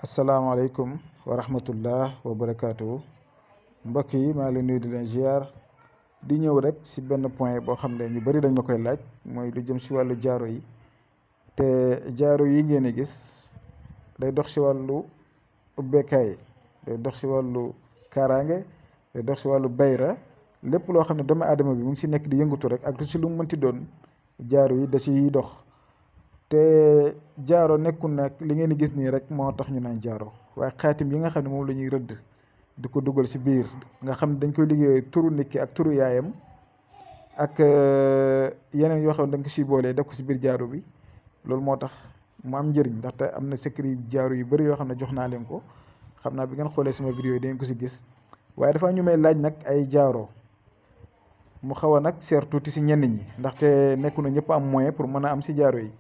asalaamaaleykum wa rahmatullah wa barakaatu mbokk yi maa ngi leen nuyu di leen ziar di ñëw rek si benn point boo xam ne ñu bari dañ ma koy laaj mooy lu jëm si wàllu jaaro yi te jaaro yi ngeen di gis day dox si wàllu ubbeekaay, day dox si wàllu kaaraange, day dox si wàllu bayra. lépp loo xam ne doomu aadama bi mu ngi si nekk di yëngatu rek ak si lu mu mënti doon jaaro yi da siy dox. te jaaro nekkul nag li ngeen di gis nii rek moo tax ñu naan jaaro, waaye xaatim yi nga xam ne moom la ñuy rëdd di ko dugal si biir nga xam ne dañ koy liggéey turu nit ki ak turu yaayam ak yeneen yoo xam ne dañ ko siy boolee def ko si biir jaaro bi. loolu moo tax mu am njëriñ, ndaxte am na secret jaaro yu bëri yoo xam ne jox naa leen ko, xam naa bi ngeen xoolee sama vidéo yi dangeen ko si gis. waaye dafa ñu may laaj nag ay jaaro mu xaw a nag seer tuuti si ñenn ñi, ndaxte nekku na ñëpp am moyen pour mën a am si jaaro yi.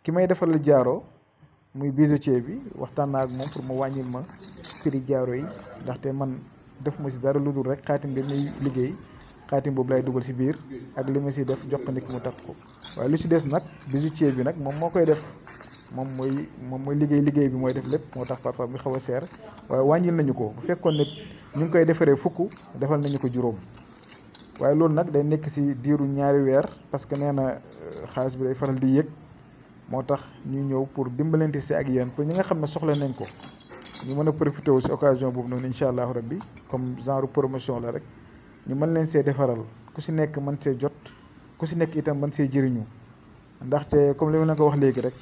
ki may defal jaaro muy bijoutier bi waxtaan naa ak moom pour mu wàññil ma prix jaaro yi, ndaxte man def ma si dara lu dul rek xaatim bi muy liggéey xaatim boobu lay dugal si biir ak li ma si def jox ko nit ki mu takk ko. waaye lu si des nag bijoutier bi nag moom moo koy def, moom mooy liggéey bi mooy def lépp, moo tax parfois mu xaw a seer. waaye wàññil nañu ko, bu fekkoon ne ñu ngi koy defaree fukk defal nañu ko juróom. waaye loolu nag day nekk si diiru ñaari weer, parce que nee na xaalis bi day faral di yëg. moo tax ñu ñëw pour dimbalante si ak yéen pour ñi nga xam ne soxla nañ ko ñu mën a profité wu si occasion boobu noonu incha allahu rabbi, comme genre promotion la rek ñu mën leen see defaral, ku si nekk mën see jot, ku si nekk itam mën see jëriñu. ndaxte comme li ma leen ko wax léegi rek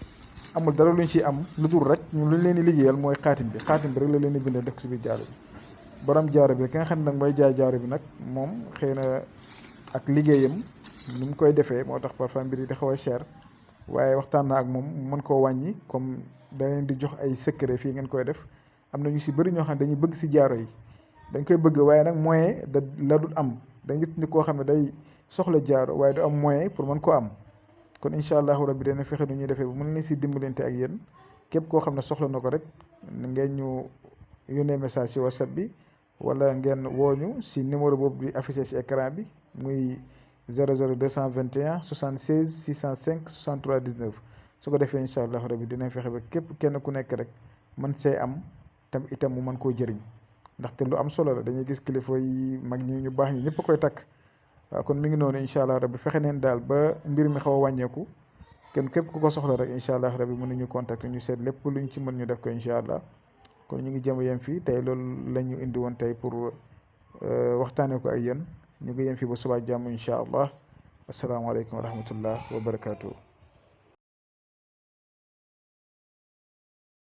amul dara luñ ciy am lu dul rek ñu luñ leen di liggéeyal mooy xaatim bi rek la leen di bindal def ko si biir jaaro bi. borom jaaro bi ki nga xam ne nag mooy jaay jaaro bi nag moom xëy na ak liggéeyam ni mu koy defee moo tax parfois mbir yi da xaw a cher. waaye waxtaan naa ak moom mën koo wàññi, comme da leen di jox ay secret fii ngeen koy def. am na ñu si bëri ñoo xam ne dañuy bëgg si jaaro yi, dañ koy bëgg waaye nag moyen da la dul am. dañ gis ni koo xam ne day soxla jaaro waaye du am moyen pour mën koo am. kon incha allahu rabbi dana fexe nu ñuy defee bu mën leen si dimbalante ak yéen. képp koo xam ne soxla na ko rek ngeen ñu yónnee message si whatsapp bi, wala ngeen wooñu si numéro boobu di affiché si écran bi muy 00 221 76 605 63 19. su ko defee incha allah rabbi dinañ fexe ba képp kenn ku nekk rek man see am tam itam mu mën koo jëriñ, ndaxte lu am solo la. dañuy gis kilifa yi mag ñi ñu baax ñi ñëpp a koy takk. waaw kon mi ngi noonu incha allah rabbi fexe neen daal ba mbir mi xaw a wàññeeku. kenn képp ku ko soxla rek incha allah rabbi mën nañu contacter ñu seet lépp luñ ci mën ñu def ko incha allah. kon ñu ngi jëm yem fii tey loolu la ñu indi woon tey pour waxtaanee ko ak yéen. ñu ngi yem fii ba suba jàmm incha allah. asalaamaaleykum wa rahmatullah wa barakaatu.